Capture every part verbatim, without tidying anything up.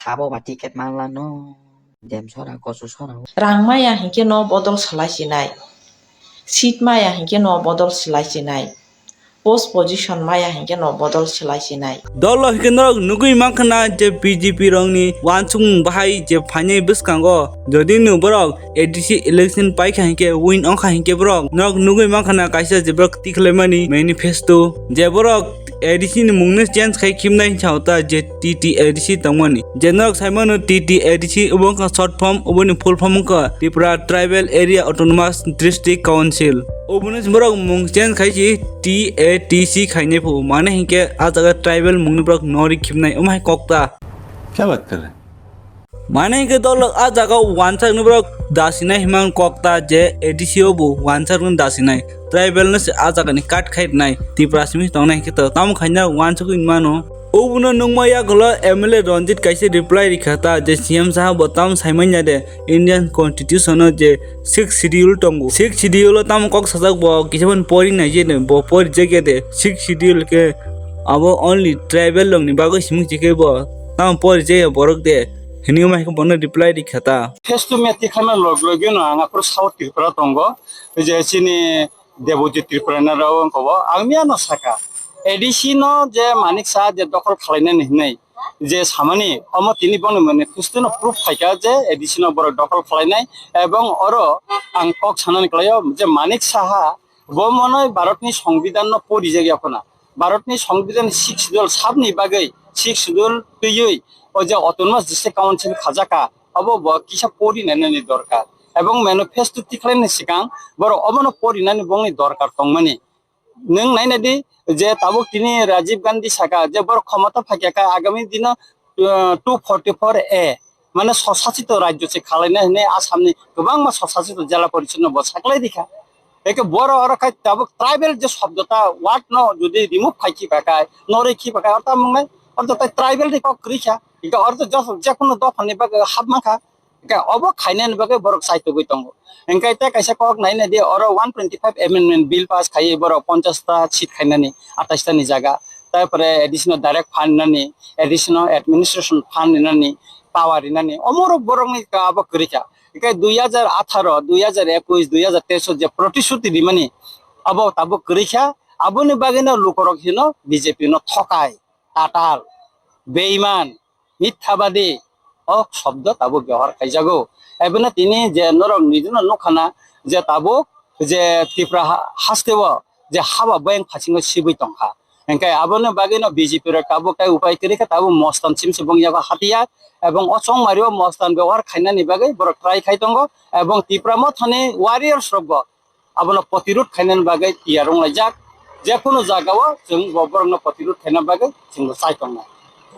Sabo ba ticket manlano. Dem sora, kosu sora. Rang maya hinkhe no bodol salai sinai. Seat maya hinkhe no bodol salai sinai. Post position maya hinkhe no bodol salai sinai. Dolo hinkhe norok nugui mankha na je B J P rokni wansukmung bahai je phainai bwskango. Jodi no borok A D C election paikha hinkhe, win wngkha hinkhe borok norok nugui mankha na kaisa je borok tikhlaimani manifesto. Je borok A D C ni mungno change khai khibnai hinsa ta je T T A D C tongmani. Je norok saimano T T A D C obo wngkha short form, oboni full form wngkha Tripura Tribal Area Autonomous District Council. Oboni borok mung change khai si T A T C khainai phu. Mane hinkhe a jaga tribal mungni borok nori khibnai. Omo hai kok ta. Kya baat kar rahe? Mane hinkhe dolo a jaga wansakni borok dasinai himang kok ta je A D C o bo wansakni dasinai. Tribal no se a jaga ni cut khai rwnai. Tipra simi tongnai hinkhe to tamo khaina wansugui mano. Obono nukma yagulo M L A Ranjit kaisa reply rikha ta je C M saha bo tamo saimanya de Indian Constitution o je Sixth Schedule tongo. Sixth Schedule o tamo kok sajak bo kisa phano pori nai je de bo pori jak ya de Sixth Schedule ke abo only tribal rok ni bagwi simi je ke bo tamo pori jak ya borok de hinwi ma bono reply rikha ta. Face to face tikhlama log logino ang aphuru South Tripura tongo je chini Debojit Tripura na rao wngkha bo. Ang miyano saka, A D C no je Manik Saha je dokhol khwlainani hinwi je samani, omo tini boni manifesto no proof phaikha je A D C no borok dokhol khwlainai. Ebong oro ang kok sanani kwlaio je Manik Saha bo monoi Bharat ni Songbidan no pori jak ya khuna. Bharat ni Songbidan Sixth Schedule sabni bagwi, Sixth Schedule twiwi o je Autonomous District Council khajaka, abo bo kisa pori nainani dorkar. Ebong manifesto tikhlaini swkang borok obono porinani bongni dorkar tongmani. Nwng naina di je tabuk tini Rajiv Gandhi saka je borok khomota phaikha kha agami dino, uh, two forty-four A, mane swsasito rajyo se khalaina hinwi Assamni kwbangma swsasito jela porishadno bo saklai rikha. Eke borok oro khai tabuk tribal je shobdota word no jodi remove khai khiba khai, norwi khiba khai, oro tamo wngnai, oro to tai tribal ni kok kwrwi kha. Eke oro to je, je kono dophani bagwi hap mankha. Hingke obo khainani bagwi borok chaitugwi tongo. Hingke tei kaisa kok naina di oro one twenty-five amendment bill pass khaiwi borok ponchash ta seat khainani, atais ta ni jaga. Tarpore additional direct fund nani, additional administration fund nani, power rinani. Omorok borokni ka abo kwrwi kha. Hingke dui hajar atharo, dui hajar ekush, dui hajar teis o je protishuti rimani abo tabuk kwrwi kha. Aboni bagwino lukorok hino B J P no thokai, tatal, beiman, mithabadi, o shobdo tabuk byabohar khaijago. Ebeno tini je norok nijino nukkhana je tabuk je Tripura ha-, hasteo je haba bayang phasingo sibui tongkha. Hingke aboni bagwino B J P rok tabuk tai upai kwrwi khe tabuk Mostan simse bongyago hatiyar ebong o chongmario Mostan byabohar khainani bagwi borok try khai tongo ebong Tipra Mothani warriors rokbo abono protirod khainani bagwi tiyar wnglaijak. Je kunu jagao chwng bo borokno protirod khaina bagwi chwngbo chai tongnai.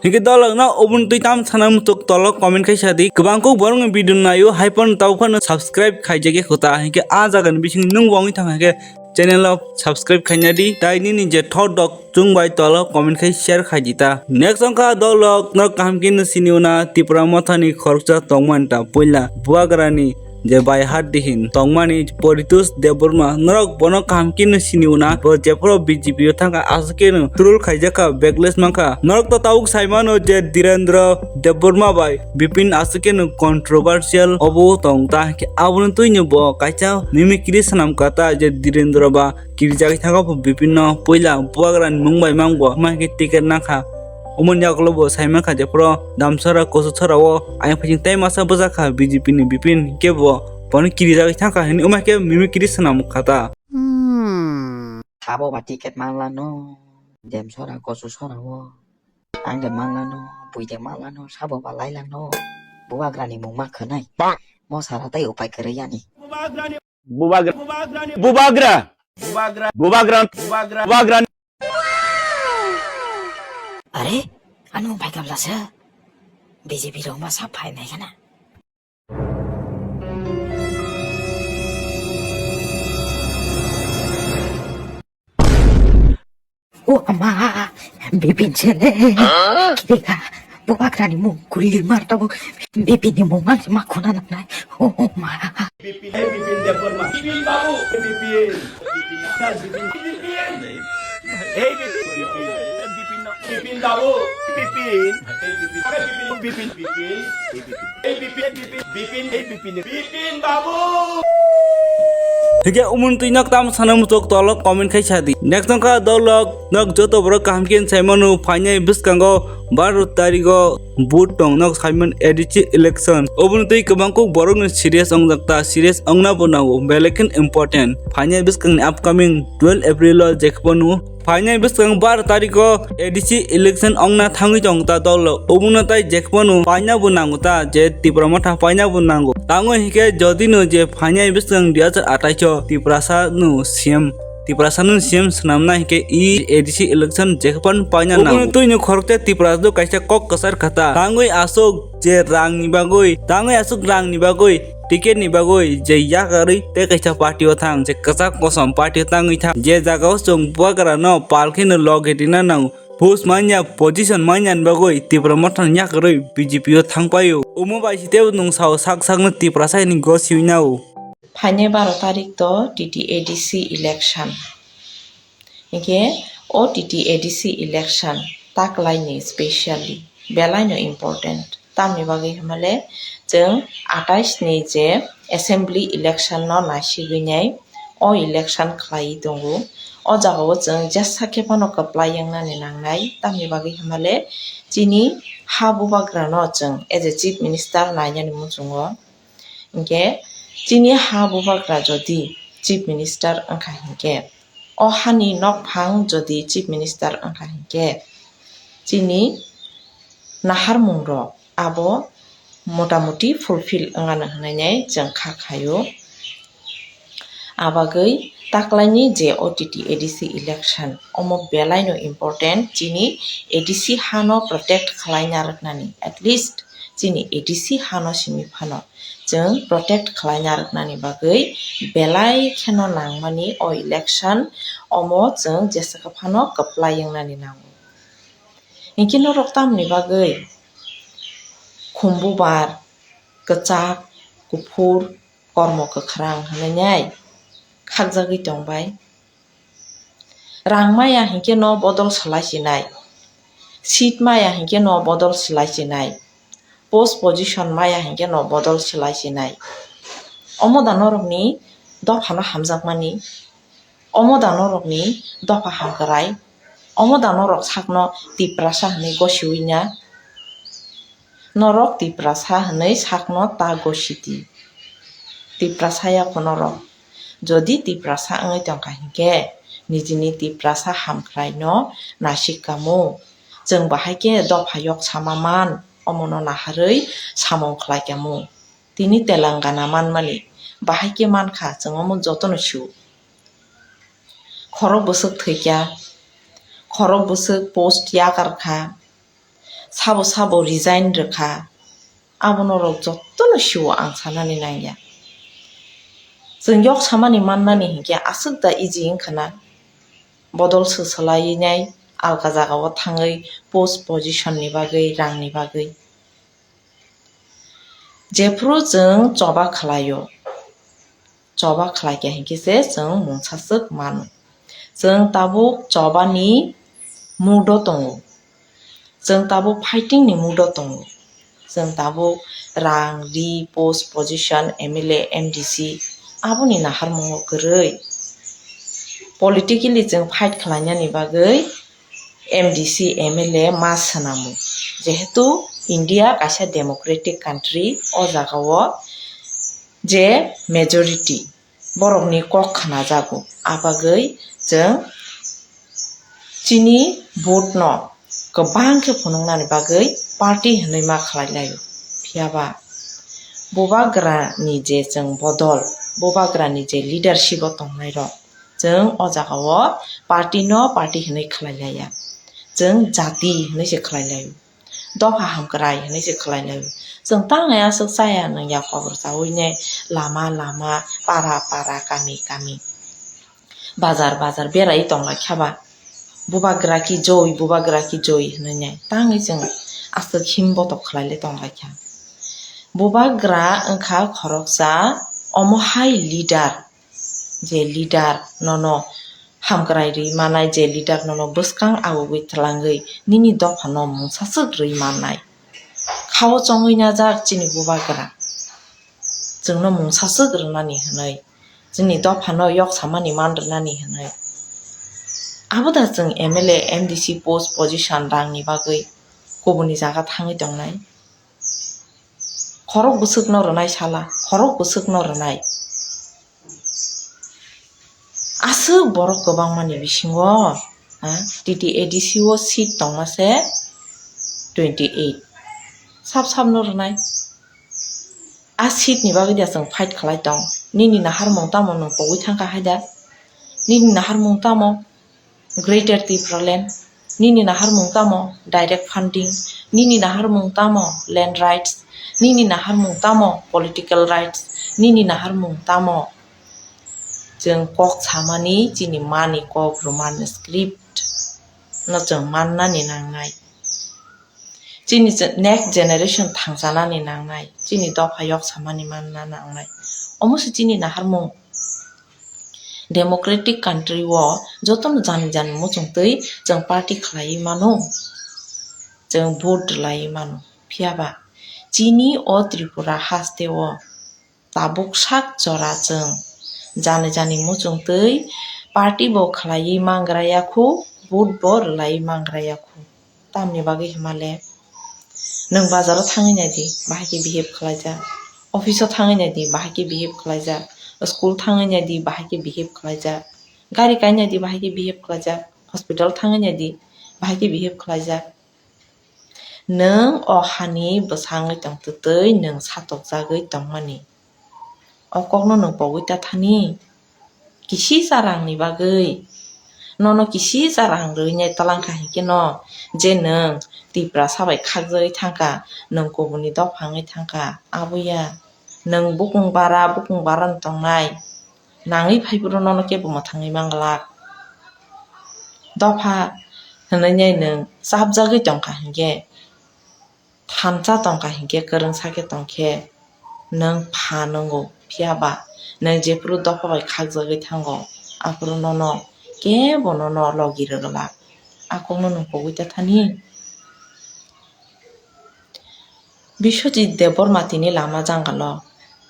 Hingke dolokno oboni twi tam sana muchuk tolo comment khai sadi. Kwbang kuk borokni video naio, hai phano tabuk phano subscribe khaijak ya kho ta. Hingke a jagani bising nwng bo wngwi thang hingke channel o subscribe khaina di. Tai nini je thot dok chwng bai tolo comment khai share khai di ta. Next wngkha dolok norok kaham khe no sini una Tipra Mothani khoroksa tongmani ta puila Bubagrani je bai hat dihin tongmani Poritos Debbarma, norok bono kaham khe no sini una, bo jephuru B J P o thangkha aswk khe no troll khaijakha, backlash mankha. Norok to tabuk saimano je Dhirendra Debbarma bai Bipin aswk khe no controversial obo tong ta, hwnkhe aboni twino bo kaisa mimicry swnam kha ta je Dhirendra ba kirijagwi thangkha bo Bipin no puila Bubagrani mung bai mang bo, ma hwnkhe ticket nangkha. Omoni yagulo bo sai mankha je phuru damsara koso sora o ayang phaising tei masa bwjakha B J P ni Bipin hwnkhe bo bono kirijagwi thangkha hinwi omo hai khe mimicry swnam kha ta. Sabo ba ticket manlano, dem sora koso sora o, ang de manlano, bui de manlano, sabo ba lailano, Bubagrani mung ma khwnai, mo sara tei upai kwrwi yani. Bubagra. Bubagra. Bubagra. Bubagra. Bubagra. Are, ano bai kabla sa. B J P rok ma sa phai nai kana. O ama, Bipin sele. Huh? Kiri ka, Bubagrani mung kuli mar tabo. Bipin ni mung mang ma khuna nak nai. O ma. Bipin, eh, Bipin Debbarma. Bipin babu. Bipin. Bipin. Bipin. Bipin. Eh, Bipin. Bipin. Bipin, Bipin babu. Bipin, Bipin, Bipin, Bipin, Bipin, Bipin, Bipin, Bipin, Bipin, Bipin, Bipin, Bipin, Babu. Hingke umuni twi nok tam sana muchuk tolok comment khai sadi. Next nokha dolok nok joto borok kaham khe saimano phainai bwskango baro tarigo vote tong nok Simon A D C election. Oboni twi kwbang kuk borok no serious wngjak ta, serious wngna bo nango, belai khe important. Phainai bwskangni upcoming twelve April o jekhbanu phainai bwskang bar tariko A D C election ongna thangwi tong ta dol rok. Obono tai jekhbanu paina bo nango ta je Tipra Motha paina bo nango. Tamo hinkhe jodi no je phainai bwskang dui hazar athais o Tiprasa no C M Tiprasa no C M swnamna hinkhe i A D C election jekhbanu paina nango. Obono twi no khoroksa Tiprasa do kaisa kok kwchar kha ta. Tangwi aswk je rang ni bagwi, tangwi aswk rang ni bagwi, ticket ni bagwi je yakarwi tei kaisa party o thang, je kwchak kosom party o tangwi thang, je jaga o chwng bubagra no pal kheno loge rina nango, post manya, position manya ni bagwi Tipra Motha ni yakarwi B J P o thang pai o. Omo bai si tei nwng sao sak sak no Tiprasa ni gosi wi nao. Phainai baro tarik to T T A D C election. Hinkhe o T T A D C election taklaini specially belaino important. Tamni bagwi hwnmale chwng atais ni je assembly election no naisigwinai o election khlaiwi tongo. O jagao chwng jesa khe phano kwplai wngnani nangnai. Tamni bagwi hwnmale chini ha bubagrano chwng as a chief minister nainani muchungo. Hinkhe chini ha bubagra jodi chief minister wngkha hinkhe, o hani nokphang jodi chief minister wngkha hinkhe, chini naharmungrok abo motamuti fulfill wngano hwnwi chwng kha khaio. Abagwi taklaini je o T T A D C election, omo belaino important, chini A D C hano protect khlaina rwknani, at least chini A D C hano simi phano chwng protect khlaina rwknani bagwi belai kheno nangmani o election, omo chwng jesa khe phano kwplai wngnani nango. Hinkhe norok tamni bagwi khumbubar, kwchak, kuphur, kormo kwkhrang hwnwi nai khakjagwi tongbai. Rang maya hinkhe no bodol swlai sinai, seat maya hinkhe no bodol swlai sinai, post position maya hinkhe no bodol swlai sinai. Omo da norokni dophano hamjakmani, omo da norokni dopha hamkrai, omo da norok sakno Tiprasa hwnwi gosiwi na? Norok Tiprasa hwnwi sakno ta gosidi. Tiprasa ya kho norok. Jodi Tiprasa wngwi tongkha hinkhe, nijini Tiprasa hamkraino naisik kamo. Chwng bahai khe dopha yok sama man, omono naharwi samung khlai kamo. Tini Telangana manmani bahai khe mankha, chwng omo jotono sio. Khorok bwswk thwikya, khorok bwswk post yakar kha, sabo sabo resign rwkha, abo norok jotono sio ang sanani nangya. Chwng yok samani mannani hinkhe aswk da easy wngkha na, bodol swswlaiwi nai alka jagao thangwi post position ni bagwi, rangni bagwi. Jephru chwng choba khlaio, choba khlaikha hinkhe se chwng mungsaswk mano. Chwng tabuk chobani mood o tongo, chwng tabuk fighting ni mood o tongo, chwng tabuk rang, ri, post, position, M L A, M D C aboni naharmungo kwrwi. Politically chwng fight khlainani bagwi M D C, M L A ma swnamo. Jehetu India kaisa democratic country, o jagao je majority borokni kok khnajago, abagwi chwng chini vote no kwbang khe phunuknani bagwi party hwnwi ma khlai laio. Phiyaba bubagra ni je chwng bodol, bubagra ni je leadership o tongnai rok, chwng o jagao party no party hwnwi khlai laiya, chwng jati hwnwi se khlai laio, dopha hamkrai hwnwi se khlai laio. Chwng tang ya aswk chaya nang ya khobor chawi ne lama lama, para para, kami kami, bazar bazar berai tong lai kha ba, bubagra ki joi, bubagra ki joi hwnwi ne tangwi chwng aswk him botok khlai le tong lai kha. Bubagra wngkha khoroksa omo hai leader, je leader nono hamkrai rwi manai, je leader nono bwskang agugwi twlangwi nini dophano mungsaswk rwi mannai. Khao chongwi najak chini bubagra. Chwngno mungsaswk rwnani hwnwi, chini dophano yok samani man rwnani hwnwi. Abo da chwng M L A, M D C post position rangni bagwi kubuni jaga thangwi tongnai? Khorok bwswkno rwnai sala, khorok bwswkno rwnai. Aswk borok kwbangmani bisingo, ha, T T A D C o seat tongma se twenty eight. Sap sapno rwnai. A seat ni bagwi da chwng fight khlai tong. Nini naharmung tamo nwng pogwi thangkha hai da? Nini naharmung tamo? Greater Tipraland, nini naharmung tamo direct funding, nini naharmung tamo land rights, nini naharmung tamo political rights, nini naharmung tamo chwng kok samani chini mani kok Roman script no chwng mannani nangnai. Chini je-, next generation thangchanani nangnai, chini dopha yok samani manna nangnai. Omo se chini naharmung. Democratic country o jotono jani jani muchungtwi chwng party khlaiwi mano, chwng vote rwlaiwi mano. Phiya ba chini o Tripura haste o tabuk sak jora chwng jani jani muchungtwi party bo khlaiwi mangra ya khu, vote bo rwlaiwi mangra ya khu. Tamni bagwi hima le? Nwng bazaro thangwi nai di, bahai khe behave khlaijak. Office o thangwi nai di, bahai khe behave khlaijak. School thangwi nai di, bahai khe behave khlaijak. Gari kai nai di, bahai khe behave khlaijak. Hospital thangwi nai di, bahai khe behave khlaijak. Nwng o hani bwsangwi tongtwtwi nwng satokjagwi tongmani. O kokno nwng pogwi ta thani? Kisisa rangni bagwi? Nono kisisa rang rwinai twlangkha hinkhe no, je nwng Tiprasa bai khakjagwi thangkha, nwng kubuni dopha wngwi thangkha, abo ya. Nwng bukung bara, bukung bara wng tongnai, nangwi phaiphuru nono kebo mwthangwi manglak. Dopha hwnwi nwng chapjagwi tongkha hinkhe, thansa tongkha hinkhe, kwrwngsa khe tongkhe nwng pha nwngo, phiya ba nwng jephuru dopha bai khakjagwi thango, aphuru nono kebo nono logi rwglak. A kokno nwng pogwi ta thani? Biswajit Debbarma tini lama jangalo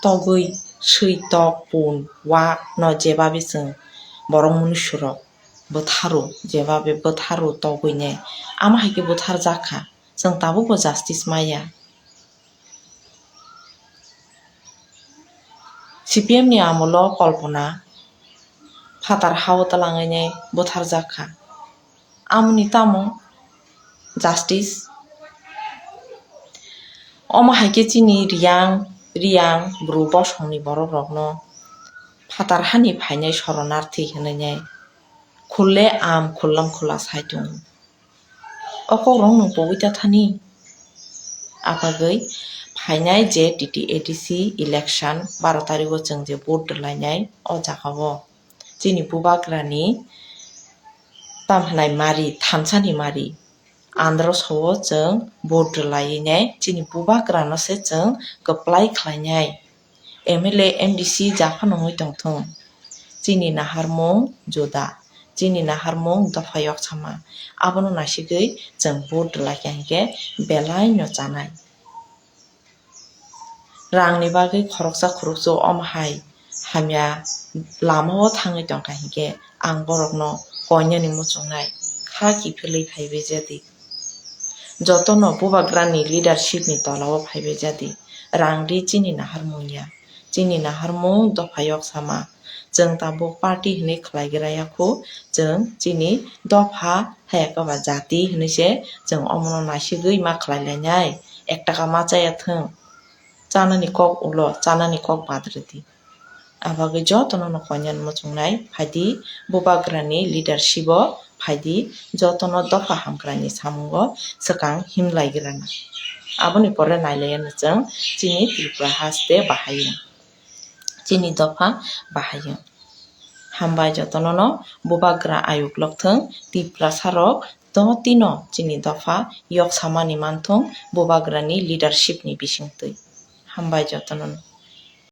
togwi swi tok pun wa no jebabe chwng borok munusurok bwtharo, jebabe bwtharo togwi ne ama hai khe bwthar jakha. Chwng tabukbo justice maya. C P M ni amolo Kalpana phatar ha-o twlangwi nai bwtharjak kha. Amoni tamo justice? Omo hai khe chini Riyang, Riyang bru bosongni borok rokno phatar hani phainai soronarthi hinwi nai khulle am khullam khulla sai tongo. O kokrok nwng pogwi ta thani? Abagwi phainai je T T A D C election baro tarigo chwng je vote rwlainai, o jagao chini bubagrani tamhinai mari, thansani mari, andro sao chwng vote rwlainai, chini bubagrano se chwng kwplai khlainai. M L A, M D C japhano wngwi tongthung, chini naharmung juda, chini naharmung dopha yoksama, abono naisigwi chwng vote rwlaikha hinkhe belaino chanai. Rangni bagwi khoroksa khoroksa omo hai hamya lamao thangwi tongkha hinkhe ang borokno koinani muchungnai kha kiphilwi phaibai jadi. Jotono bubagrani leadership ni tolao phaibai jadi. Rang ri chini naharmung ya. Chini naharmung dopha yoksama. Chwng tabuk party hinwi khlai gra ya khu. Chwng chini dopha haya khe ba jati hinwi se chwng omono naisigwi ma khlai lainai. Ek taka ma chaya thung. Chanani kok ulo, chanani kok bad rwdi. Abagwi jotono no koinani muchungnai phaidi, bubagrani leadership o phaidi, jotono dopha hamkraini samungo swkang himlaigrana. Aboni pore nailaiya no chwng chini Tripura haste bahai wng, chini dopha bahai wng. Hambai jotono no bubagra ayuk lokthwng, Tiprasa rok totino chini dopha yoksamani manthung bubagrani leadership ni bisingtwi. Hambai jotono no.